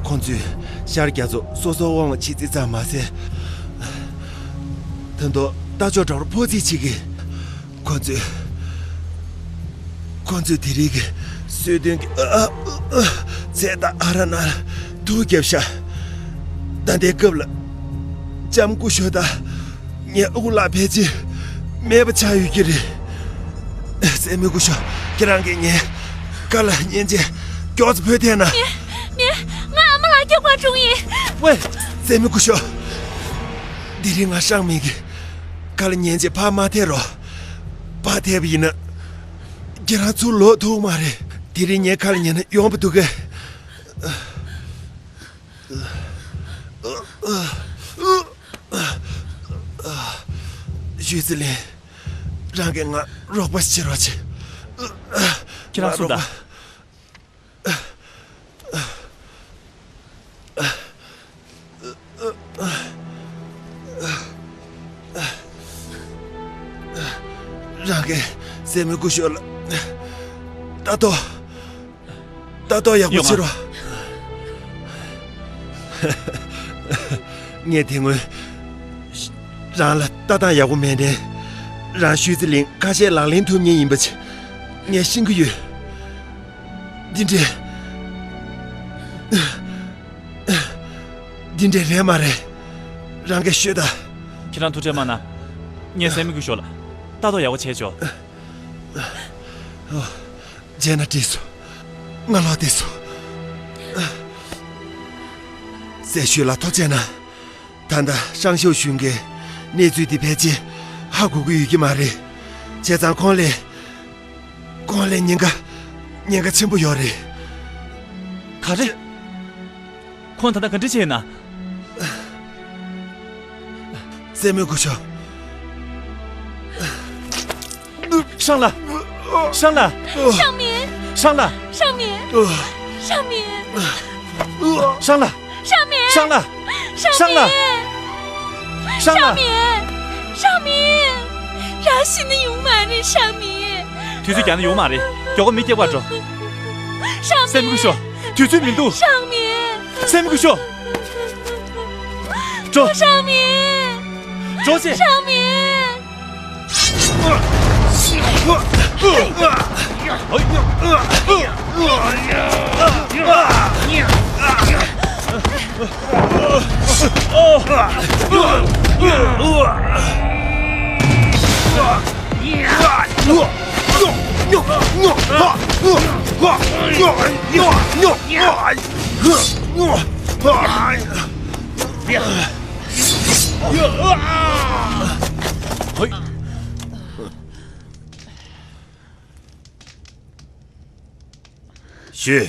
ཁོང་ཚོས་ཤར་རྒྱ་མཚོ་སོ་སོའི་དབང་ལ་ཕྱིན་ཙང་མ་ཟད། ད་དུང་རྟ་མཆོག་སྒྲོག་ར་ཕོག་རྩིས་བྱེད་ཀྱི། ཁོ་ཚོས། ཁོ་ཚོས་དེ་རིང་གི་གསོལ་སྟོན་གྱི་ཨ་ཨ་ཨ་ཚལ་དང་ཨ་ར་ན་དུག་བརྒྱབ་ཤག་ད་ལྟའི་སྐབས་ལ་ལྕམ་སྐུ་ཞབས་དང་ངའི་དབུ་ལག་ཕལ་ཆེར་མེད་པ་ཆགས་ཡོད་ཀྱི་རེད། སྲས་མོ་སྐུ་ཞབས། ཁྱེད་རང་གིས་ངའི་དཀའ་ལས་མཉེན་ཆས་མགྱོགས་ཙམ་ཕུལ་ཐུབ་ན། མེད། མེད། ང་ཨ་མ་ལགས་སྐྱོབ་གར་འགྲོ་གི་ཡིན། ཝེ། སྲས་མོ་སྐུ་ཞབས། དེ་རིང་ང་ཧྲང་མིན་གྱི། ཁ་ལ་ཉན་བྱས་ཕར་མ་ཐད་རོགས། ཕར་ཐད་པ་ཡིན་ན། ཁྱེད་རང་ཚུར་ལོག་ཐུབ་མ་རེད། དེ་རིང་ངས་ཁ་ལ་ཉན་ན་ཡོང་བ་འདུག་གས། ཞུས་ཙི་ལིན། རང་གིས་ང་རོགས་པ་བྱེད་རོགས་བྱེད། ཁྱེད་རང་སུ་དང་། རང་གིས་སྲས་མོའི་སྐུ་ཞབས་ལ་ལྟ་རྟོག་ལྟ་རྟོག་ཡག་པོ་ཡོང་བྱེད་རོགས། ངས་དེ་སྔོན་རང་ལ་ལྟ་སྟངས་ཡག་པོ་མེད་དྲན། རང་ཞུས་ཙི་ལིན་ཁ་ཤས་ལག་ལེན་ཐུབ་མཁན་ཡིན་པ་ཅིག་ངས་ཤེས་ཀྱི་ཡོད། འདི་འདྲས། འདི་འདྲས་རེད་མ་རེད། རང་གིས་ཤོད་ད། ཁྱེད་རང་ཐུགས་ཁྲལ་མ་གནང་། ངས་སྲས་མོའི་སྐུ་ཞབས་ལ་ལྟ་རྟོག་ཡག་པོ་བྱས་ཆོག་བྱས་ན་འགྲིག་སོང་། ང་ལོག་བདེ་སོང་། སྲས་ཞུས་ལ་ཐུགས་རྗེ་གནང་། ད་ལྟ་ཧྲང་ཞའོ་ཞུན་གྱི་གནས་ཚུལ་འདི་ཕལ་ཆེར་ཧ་གོ་གི་ཡོད་ཀྱི་མ་རེད། བྱས་ཙང་ཁོང་ལ། ཁོང་ལ་ཉེན་ཁ། ཉེན་ཁ་ཆེན་པོ་ཡོད་རེད། ག་རེ། ཁོང་ད་ལྟ་ག་འདྲ་བྱས་ན། སྲས་མོའི་སྐུ་ཞབས། ཧྲང་ལགས། ཧྲང་ལགས། ཧྲང་མིན། ཧྲང་ལགས། ཧྲང་མིན། ཧྲང་མིན། ཧྲང་ལགས། ཧྲང་མིན། ཧྲང་ལགས། ཧྲང་ལགས། ཧྲང་མིན། ཧྲང་མིན། རང་ཤི་ན་ཡོང་མ་རེད། ཧྲང་མིན། དུས་ཚོད་འགོར་ན་ཡོང་མ་རེད། མགྱོགས་པོ་མི་སྐྱེལ་བར་འགྲོ། ཧྲང་མིན། སྲས་མོའི་སྐུ་ཞབས། དུས་ཚོད་མི་འདུག་ཧྲང་མིན། སྲས་མོའི་སྐུ་ཞབས། འགྲོ། ཧྲང་མིན། འགྲོ་ཅེས། ཧྲང་མིན། ཞུས།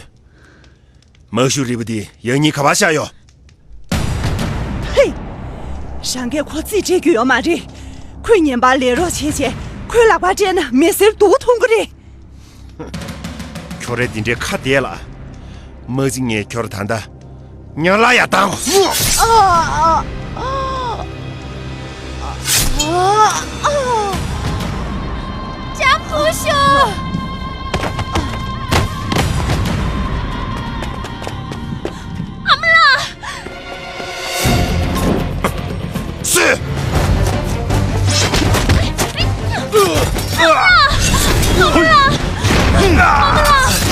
མ་ཤུ་རི་བོ་འདི་ཡང་སྙིང་ག་པར་བཞག་ཡོད། ཧེ། རང་གིས་ཁོ་རྩིས་སྤྲད་རྒྱུ་ཡོད་མ་རེད། ཁོས་ངན་པ་ལས་རོགས་བྱས་བྱས་ཁོའི་ལག་པ་སྤྲད་ན་མི་སེར་སྡུག་མཐོང་གི་རེད། ཁྱོད་རང་འདི་འདྲའི་ཁ་བདེ་ལ། མ་གཅིག་ངས་ཁྱོད་ད་ལྟ་ཉང་ལ་ཡ་བཏང་། ལྕམ་སྐུ་ཞབས། ཨ་མ་ལགས། སུ། ཨ་མ་ལགས། ཨ་མ་ལགས། ཧེ། ཨ་མ་ལགས།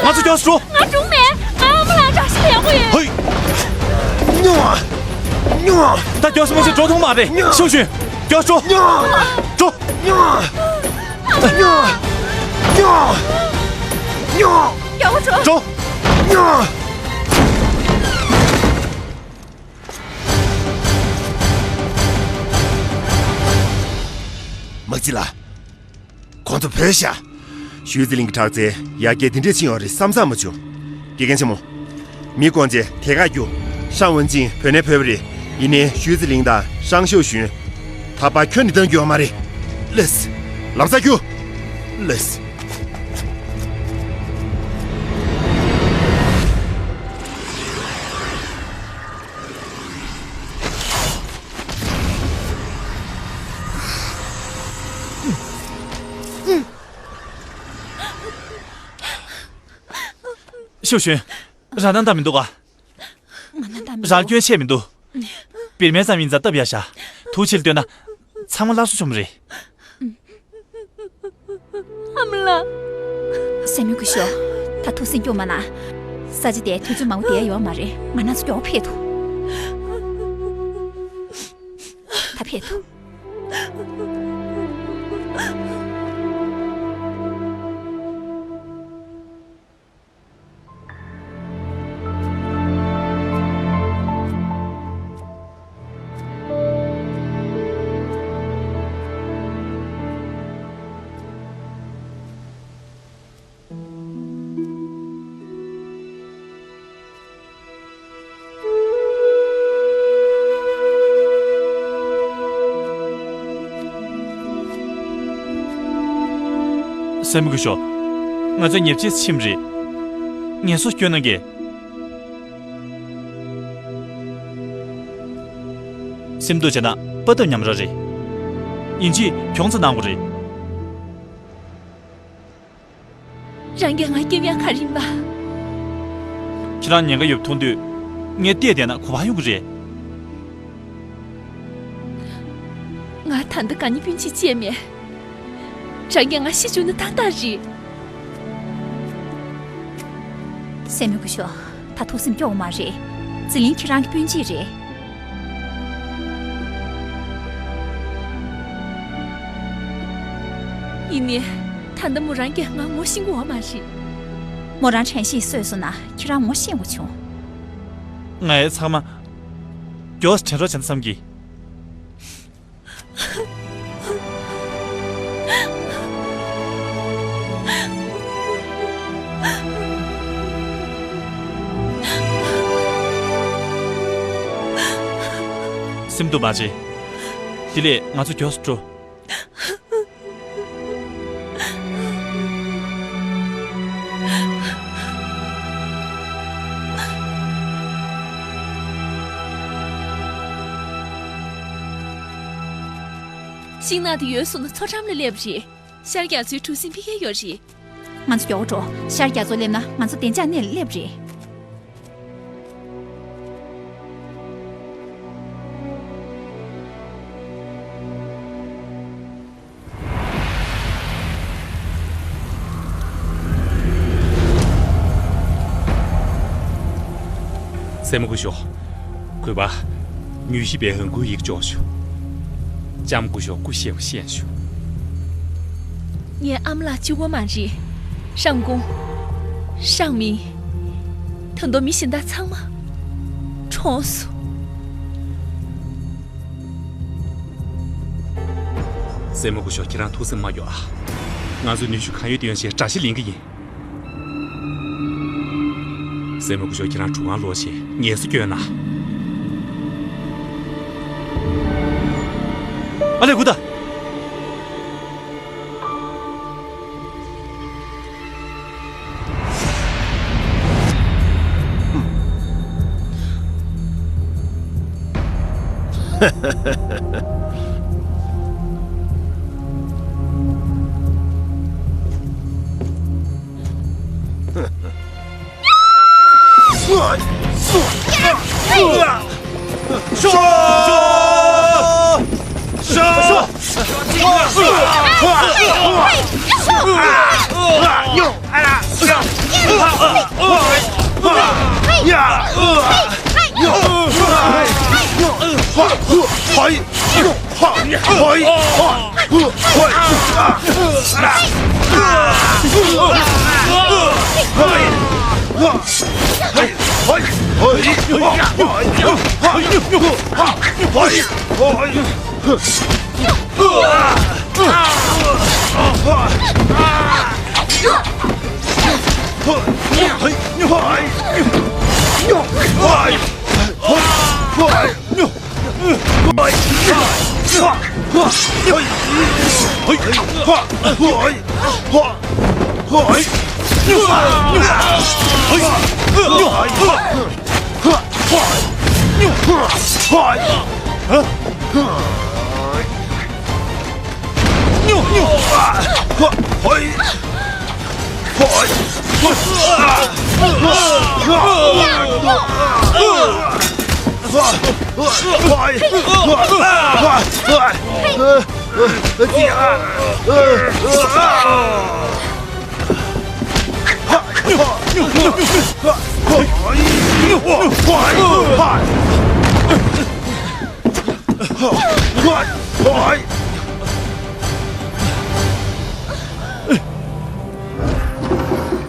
ང་ཚོ་མགྱོགས་སུ་འགྲོ། ང་སྒྲུང་མེད། ང་ཨ་མ་ལགས་དྲག་ཤོས་ཡག་པོ་ཡོད། ཧེ། ད་མགྱོགས་སུ་མ་ཕྱིན་འགྲོ་ཐུབ་མ་རེད། ཤོག་ཤོག་མགྱོགས་སུ་འགྲོ། འགྲོ། མགྱོགས་པོ་འགྲོ། འགྲོ། མ་ཙི་ལ། ཁོང་ཚོ་བོས་ཤག་ཞུས་ཙི་ལིང་གི་དྲག་རྩལ་ཡར་རྒྱས་འདི་འདྲས་ཕྱིན་ཡོད་རེད་བསམ་བསམ་མ་བྱུང་། དགེ་རྒན་ཆེན་མོ། མི་བསྐོང་རྗེས་དེ་ག་རྒྱུ། ཧྲང་ཝུན་ཅིང་བོད་ནས་བོས་པ་རེད། ཡིན་ནའི་ཞུས་ཙི་ལིང་དང་ཧྲང་ཤོ་ཞུན། ད་བར་ཁྱོན་ནས་བཏང་རྒྱུ་ཡོད་མ་རེད། ལགས་སེ། ལམ་སང་རྒྱུགས། ལགས་སེ། ཤོ་ཞུན། རང་ན་འདྲ་མི་འདུག་ག། ང་ན་འདྲ་མི་རང་འདུག་སྐྱོན་ཆེ་མི་འདུག་བེར་མའི་ཙམ་ཡིན་ཙང་སྟབས་ཡག་ཤག་ཐུགས་ཆེ་ལ་བཏོན་ན་ཚང་མ་སླར་གསོ་བྱུང་བ་རེད། ཨ་མ་ལགས། སྲས་མོ་སྐུ་ཞབས། ད་ཐུགས་སེམས་སྐྱོ་མ་གནང་། ས་ཆ་དེར་དུས་ཚོད་མང་པོ་བསྡད་ཡ་ཡོད་མ་རེད། ང་རང་ཚོ་མགྱོགས་པོ་ཕེབས་ཐུབ། ད་ཕེབས་ཐུབ། སྲས་མོ་སྐུ་ཞབས། ང་ཚོ་ཉེ་ཆར་ཕྱིན་པ་རེད། ངལ་གསོ་སྐྱོན་གནང་གི། སེམས་སྡུག་བྱས་ན་དཔའ་ཐབས་ཉམས་ར་རེད། ཡིན་གཅིག་གྱོང་ཙམ་གནང་དགོས་རེད། རང་གིས་ང་སྐྱོབ་ཡག་ག་རེ་ཡིན་པ། ཁྱེད་རང་ཉེན་ཁ་ཡོད་པ་མཐོང་དུས། ངས་བལྟས་བསྡད་ན་གོ་བ་ཡོང་གི་རེད། ང་ད་ལྟ་དགའ་ཉེ་སྤུན་མཆེད་ཅིག་མེད། རང་གིས་ང་ཤི་བཅུག་ན་ཏག་ཏག་རེད། སྲས་མོ་སྐུ་ཞབས། ད་ཐུགས་སེམས་སྐྱོ་བོ་མ་རེད། ཟི་ལིང་ཁྱེད་རང་གི་སྤུན་མཆེད་རེད། ཡིན་ནའི། ད་ལྟ་མོ་རང་གིས་ང་ངོ་ཤེས་ཀྱི་ཡོད་མ་རེད། མོ་རང་དྲན་ཤེས་སོས་སོང་ན་ཁྱེད་རང་ངོ་ཤེས་དགོས་བྱུང་། ང་ཡི་ཚང་མ་མགྱོགས་སུ་དྲན་རོགས་བྱས་ན་བསམ་གི། སེམས་སྡུག་མ་བྱེད། དེ་ལས་ང་ཚོ་མགྱོགས་སུ་འགྲོ། ཤིང་ནགས་དེ་ཡོལ་སོང་ན་མཚོ་འགྲམ་ལ་སླེབས་རེད། ཤར་རྒྱ་མཚོའི་གྲུ་གཟིངས་ཕུད་མཁན་ཡོད་རེད། ང་ཚོ་མགྱོགས་པོ་འགྲོ། ཤར་རྒྱ་མཚོ་སླེབས་ན་ང་ཚོ་བདེ་འཇགས་གནས་ལ་སླེབས་རེད། སྲས་མོ་སྐུ་ཞབས། གུས་པ། མྱུལ་ཞིབ་པའི་འོན་སྐུལ་ཡིག་འཇོག་ཞུ། ལྕམ་སྐུ་ཞབས་སྐུ་གཤེགས་པ་ཤེས་ཞུ། ངའི་ཨ་མ་ལགས་གཅིག་པོ་མ་རེད། ཧྲང་ཀུང་། ཧྲང་མིང་། ད་དུང་མི་གཞན་དག་ཚང་མ་གྲོངས་སོང་། སྲས་མོ་སྐུ་ཞབས། ཁྱེད་རང་ཐུགས་སེམས་མ་སྐྱོ་ཨ། ང་ཚོས་ནུས་ཤུགས་གང་ཡོད་བཏོན་བྱས་དགྲ་ཤ་ལེན་གྱི་ཡིན། སྲས་མོ་སྐུ་ཞབས། ཁྱེད་རང་གྲོད་ཁོག་ལོག་བྱས་ངལ་གསོ་སྐྱོན་ན། ཨ་ལས་སྒུག་ད།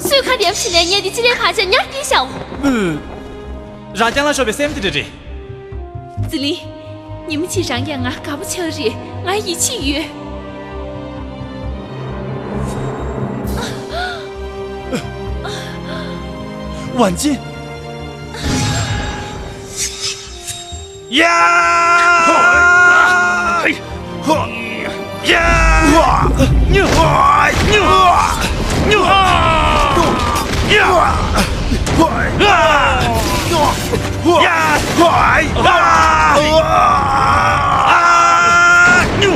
སུས་ཁ་འདེབས་བྱས་ནས་ངས་འདི་ཕྱི་ལའི་ཕར་ཆེར་ཉར་གྱིས་ཤག་རང་རྐྱང་ལ་ཤོར་བའི་སེམས་དེ་འདྲ་རེད། ཟི་ལིང་། ཉི་མ་གཅིག་རང་གིས་ང་དགའ་པོ་ཆགས་རེད། ང་ཡིད་ཆེས་ཡོད། ཝན་ཅིན། ཡ། ཧོ། ཡ། ཧོ། ཉུ། ཉུ། ཉུ། ཡ། ཧོ། ཡ། ཧོ། ཡ། ཧོ། ཨ། ཉུ།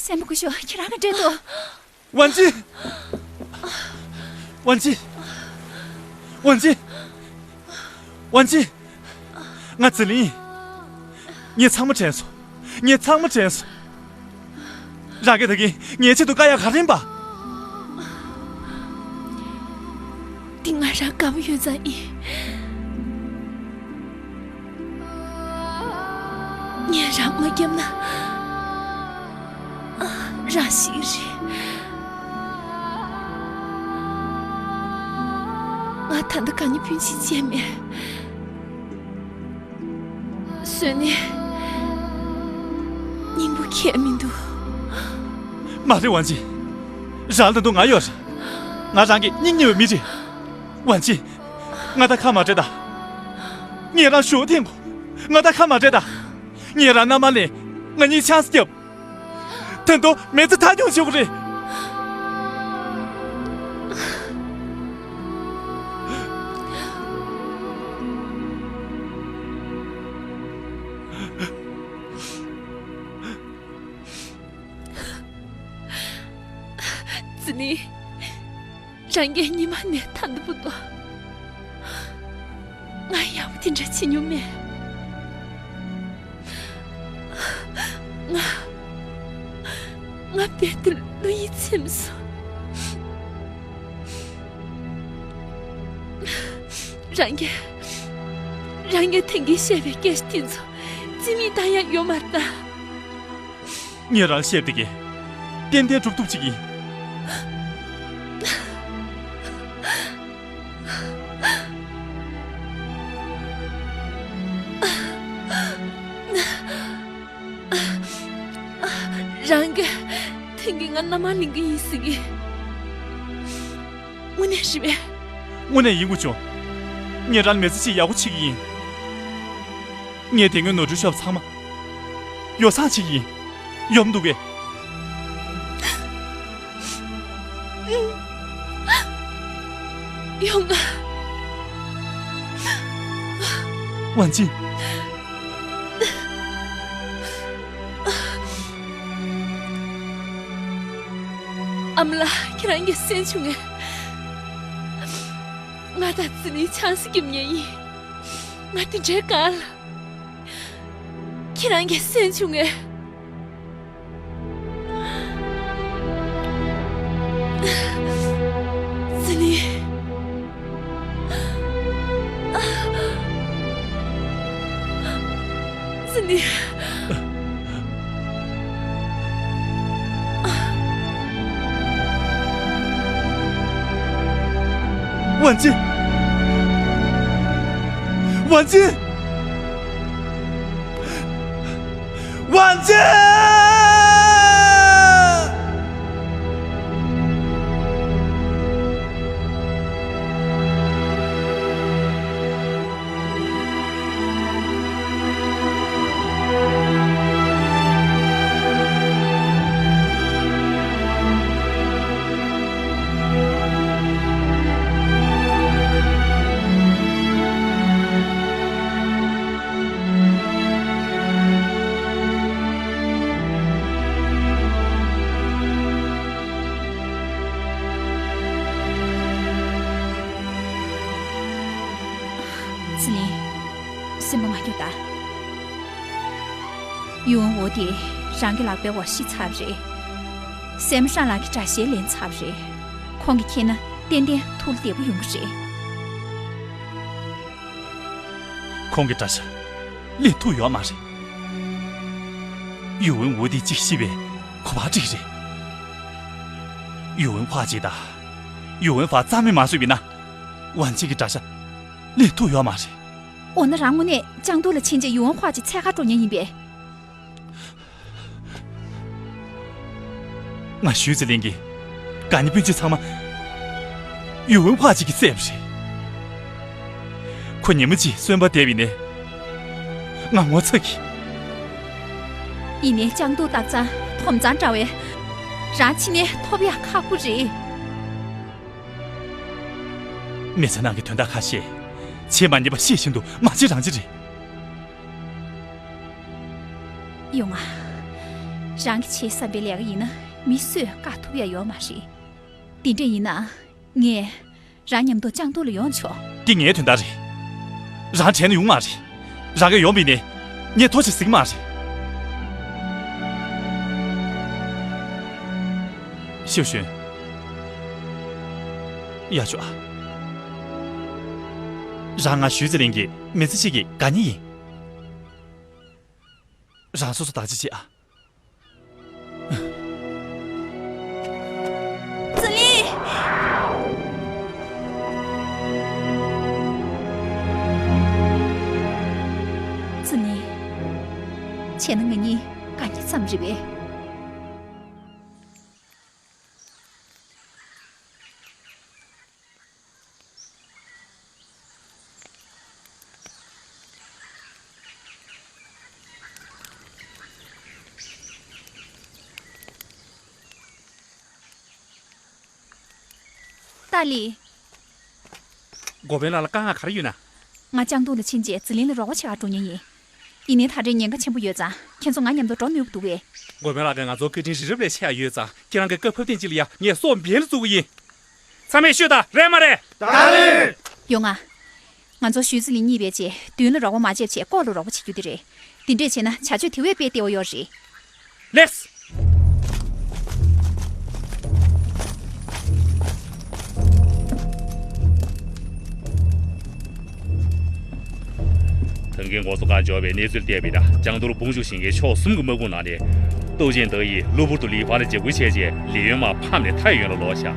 སྲས་མོ་སྐུ་ཞབས། ཁྱེད་རང་ག་འདྲས་འདུག་ཝན་ཅིན། ཝན་ཅིན། ཝན་ཅིན། ཝན་ཅིན། ང་ཟི་ལིང་ཡིན། ངས་ཚང་མ་དྲན་སོང་། ངས་ཚང་མ་དྲན་སོང་། རང་གིས་ད་གིན་ངའི་ཆེད་དུ་དཀའ་ཡག་ག་རེ་ཡིན་པ། འདི་ང་རང་དགའ་པོ་ཡོད་ཙང་ཡིན། ངས་རང་མ་བརྒྱབ་ན། རང་ཤི་གི་རེད། ང་ད་ལྟ་གང་ཡིན་ཕུན་ཆད་བྱས་མེད། བཟོས་ནས་སྙིང་པོ་ཁྱད་མི་འདུག་མ་རེད་ཝན་ཅིན། རང་ལ་ད་དུང་ང་ཡོད་རེད། ང་རང་གི་སྙིང་ཉེ་བའི་མི་རེད། ཝན་ཅིན། ང་ད་ཁ་མ་བྲལ་ད། ངས་རང་ཞུ་འཐེན་གོ། ང་ད་ཁ་མ་བྲལ་ད། ངས་རང་མནའ་མ་ལེན། ང་གཉིས་ཆང་ས་བརྒྱབ། ད་དུང་མི་ཚེ་མཐའ་འཁྱོངས་བྱེད་དགོས་རེད། ཟི་ལིང་། རང་གིས་ཉི་མ་ནས་ད་ལྟ་བར་དུ་ང་ཡག་པོ་དེ་འདྲ་བྱེད་མྱོང་མེད། ང་ང་རྦད་དེ་བློ་ཡིད་ཚིམ་སོང་། རང་གིས་རང་གིས་ཐེངས་གིས་བཤད་པའི་སྐད་ཆ་དེ་ཚོ་རྩིས་མེད་བཏང་ཡག་ཡོད་མ་རེད་ད། ངས་རང་བཤད་པ་དེ་གས་ཏན་ཏན་སྒྲུབ་ཐུབ་ཅིག་ཡིན། རང་གིས་ཐེངས་གིས་ང་མནའ་མ་ལེན་གི་ཡིན་ཟེར་གི། དངོས་གནས་རེད་པས། དངོས་གནས་ཡིན་དགོས་བྱུང་། ངས་རང་ལ་མི་ཚེ་གཅིག་ཡག་པོ་བྱེད་ཀྱི་ཡིན། ངས་དེ་སྔོན་ནོར་འཁྲུལ་ཤོར་བ་ཚང་མ་ཡོ་བསྲང་བྱེད་ཀྱི་ཡིན། ཡོང་འདུག་གས། ཡོང་ང་། ཝན་ཅིན། ཨ་མ་ལགས། ཁྱེད་རང་གིས་གསན་བྱུང་ངས། ང་དང་ཙི་ནི་ཆང་ས་རྒྱབ་མཁན་ཡིན། ང་དེ་འདྲའི་དཀའ་ལ། ཁྱེད་རང་གིས་གསན་བྱུང་ངས། ཙི་ནི། ཙི་ནི། ཝན་ཅིན། ཝང་ཅན། ཝང་ཅན། ཙི་ལིན། སེམས་པ་མ་སྐྱོ་ད། ཡུ་ཝན་འོ་དེ་རང་གི་ལག་པའི་འོག་ཤི་ཚར་བ་རེད། སྲས་མོ་ཧྲང་ལགས་ཀྱི་དགྲ་ཤ་ལེན་ཚར་བ་རེད། ཁོང་གིས་མཁྱེན་ན་ཏན་ཏན་ཐུགས་ལ་བདེ་པོ་ཡོང་གི་རེད། ཁོང་གི་དགྲ་ཤ་ལེན་ཐུབ་ཡོད་མ་རེད། ཡུ་ཝན་འོ་དེ་གཅིག་ཤི་བའི་གོ་བ་འགྲིག་རེད། ཡུ་ཝན་ཧྭ་ཅི་དང་ཡུ་ཝན་ཧྥ་རྩ་མེད་མ་བཟོས་པ་ཡིན་ན། ཝང་ཅན་གྱི་དགྲ་ཤ་ལེན་ཐུབ་ཡོད་མ་རེད། འོ་ན་རང་དངོས་གནས་ལྕང་ཏོག་ལ་ཕྱིན་རྗེས་ཡུ་ཝན་ཧྭ་ཅི་འཚོལ་གར་འགྲོ་མཁན་ཡིན་པས། ང་ཞུས་ཙི་ལིན་གྱི་དགའ་ཉེ་སྤུན་མཆེད་ཚང་མ་ཡུ་ཝན་ཧྭ་ཅི་གིས་བསད་པ་རེད། ཁོ་ཉིན་མོ་གཅིག་གསོན་པོ་བསྡད་པ་ཡིན་ནའི་ང་ངོ་ཚ་གི། ཡིན་ནའི་ལྕང་ཏོག་སྟག་ཚང་དོམ་གཙང་འདྲ་བས་རང་ཕྱི་ནས་ཐོབ་ཡག་ཁག་པོ་རེད། མི་ཚེ་ནང་གི་དོན་དག་ཁ་ཤས་བྱེད་མ་ཉན་པ་ཤེས་བཞིན་དུ་མ་བྱེད་རང་བྱེད་རེད། ཡོང་ང་། རང་གི་བྱེད་བསམ་པའི་ལས་ཀ་ཡིན་ན་མི་སུས་བཀག་ཐུབ་ཡ་ཡོད་མ་རེད། དེ་འདྲ་ཡིན་ན་ངས་རང་མཉམ་དུ་ལྕང་ཏོག་ལ་ཡོང་ཆོག་འདི་ངའི་དོན་དག་རེད། རང་བྲལ་ན་ཡོང་མ་རེད། རང་གིས་ཡོང་བ་ཡིན་ནའི་ངས་ཐུགས་རྗེ་གཟིགས་མ་རེད། ཤིའུ་ཞུན། ཡ་ཆོག་ཨ། རང་ང་ཞུས་ཙི་ལིན་གྱི་མི་ཚེ་གཅིག་གི་དགའ་ཉེ་ཡིན། རང་སོ་སོ་བདག་གཅེས་བྱེད་ཨ། ཙི་ལིན། ཙི་ལིན། བྱས་ན་ང་གཉིས་དགའ་ཉེ་ཙམ་རེད་པས། ཏཱ་ལི། འགོ་དཔོན་ལགས་ལ་དཀའ་ངལ་ག་རེ་ཡོད་ན། ང་ལྕང་ཏོག་ལ་ཕྱིན་རྗེས་ཟི་ལིང་ལ་རོགས་པ་བྱེད་གར་འགྲོ་མཁན་ཡིན། ཡིན་ནའི་ད་རེས་ཉེན་ཁ་ཆེན་པོ་ཡོད་ཙང་ཁྱེད་ཚོ་ང་མཉམ་དུ་འགྲོ་ནུས་པ་འདུག་གས། འགོ་དཔོན་ལགས་ཀྱིས་ང་ཚོར་བཀའ་དྲིན་རི་རབ་ལས་ཆེ་བ་ཡོད་ཙང་ཁྱེད་རང་གི་བཀའ་ཕབ་ཐེངས་གཅིག་ལ་ཡང་ངས་སྲོག་འབེན་ལ་བཙུགས་པ་ཡིན། ཚང་མས་ཤོད་དང་རེད་མ་རེད། ད་རེད། ཡོང་ང་། ང་ཚོ་ཞུས་ཙི་ལིན་གཉིས་པས་བྱས་མདུན་ལ་རོགས་པ་མ་བྱས་བྱས་ལྐོག་ལ་རོགས་པ་བྱེད་རྒྱུ་དེ་རེད། དེ་འདྲས་བྱས་ན་བྱ་སྤྱོད་དེ་བས་དཔེ་བདེ་བོ་ཡོད་རེད། ལེགས། ཐང་གིན་འགོ་གཙོ་ཁང་འབྱོར་བའི་གནས་ཚུལ་བལྟས་པས་ན་ལྕང་ཏོག་དཔུང་ཤུགས་ཞིང་ཁའི་ཕྱོགས་གསུམ་གྱི་དམག་དཔུང་ནང་ནས་ཏོའུ་ཅན་ཏེ་ཡིས་གློ་བུར་དུ་ལི་ཧྥང་ལ་འཇབ་རྒོལ་བྱས་རྗེས་ལི་ཡོན་མ་ཕམ་ནས་ཐའེ་ཡོན་ལ་ལོག་བཞག་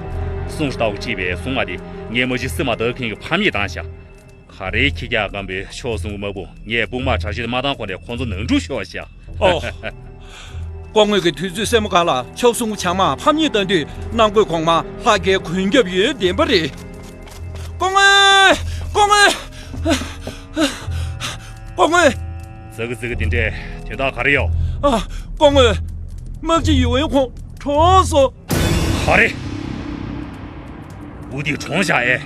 སུང་ཧྲི་ཏའོ་གིས་ཁྲིད་པའི་སྲུང་མ་དེ་ངའི་མ་གཞི་སི་མ་ཏའོ་ཁིན་གྱིས་ཕམ་ཉེས་བཏང་བཞག་ག་རེའི་ཁྱི་སྐྱག་སྐམ་པོའི་ཕྱོགས་གསུམ་གྱི་དམག་དཔུང་ངས་དཔུང་དམག་དྲག་ཤོས་དེ་མ་བཏང་གོང་ནས་ཁོང་ཚོ་ནང་འཁྲུག་ཤོར་བཞག་ཨོ། སྐུ་ངོ་གིས་དུས་ཚོད་སྲ་མོ་སྒང་ལ་ཕྱོགས་གསུམ་གྱི་བྱང་དམག་ཕམ་ཉེས་བཏང་དུས་གནམ་བསྐོས་གོང་མ་ལྷག་རྒྱའི་མགོན་སྐྱབས་ཡོད་བདེན་པ་རེད། སྐུ་ངོ། སྐུ་ངོ། སྐུ་ངོ། ཙི་གུ་ཙི་གུ་དེ་འདྲས་དོན་དག་ག་རེ་ཡོད། ཨ། སྐུ་ངོ། དམག་སྤྱི་ཡུ་ཝེན་ཁོང་གྲོངས་སོང་། ག་རེ། ཝུ་ཏི་གྲོངས་བཞག་ཨེ།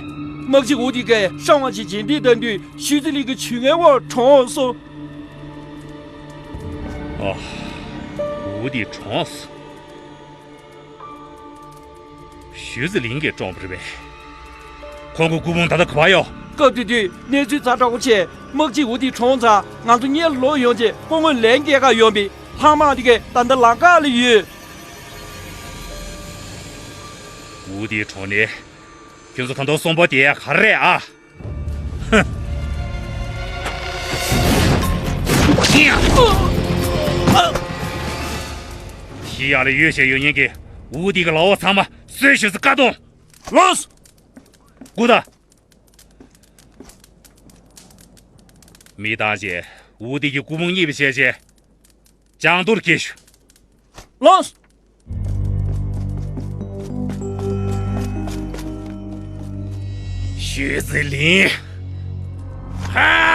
དམག་སྤྱི་ཝུ་ཏི་ཀའི་ཧྲང་ཝང་ཅིན་རྗེས་འདེད་བཏང་དུས་ཞུས་ཙི་ལིན་གྱི་ཇུས་ངན་འོག་གྲོངས་སོང་། ཨ། ཝུ་ཏི་གྲོངས་སོང་། ཞུས་ཙི་ལིན་གྱིས་བཀྲོངས་པ་རེད་པས། ཁོང་གི་སྐུ་ཕུང་ད་ལྟ་ག་པར་ཡོད། སྐབས་དེ་དུས་གནས་ཚུལ་ཛ་དྲག་པོ་བྱས། དམག་སྤྱི་ཝུ་ཏི་གྲོངས་ཙང་ང་ཚོ་སྔོན་ལ་ལོག་ཡོང་རྗེས་སྐུ་ངོ་ལན་སྐྱེལ་གར་ཡོང་པས། ལྷག་དམག་དེ་གས་ད་ལྟ་ལམ་ཁ་ལ་ཡོད། ཝུ་ཏི་གྲོངས་ནས་ཁྱོད་ཚོ་ད་དུང་གསོན་པོ་བསྡད་ཡ་ག་རེ་རེད་ཨ། ཧུ། ཤི་ཡག་ལ་ཡོད་བྱས་ཡོད་མཁན་གྱི་ཝུ་ཏི་གི་ལག་འོག་ཚང་མ་གསོད་ཤོག་ཟེར་བཀའ་གཏོང་། ལགས་སོ། སྒུག་དང་། མི་བཏང་བྱས། འུ་དེ་གི་སྐུ་ཕུང་རྙེད་པའི་ཆེད་བྱས། བྱང་དུར་སྐྱེལ་ཞུ། ལོངས། ཞུས་ཟི་ལིང་། ཧ།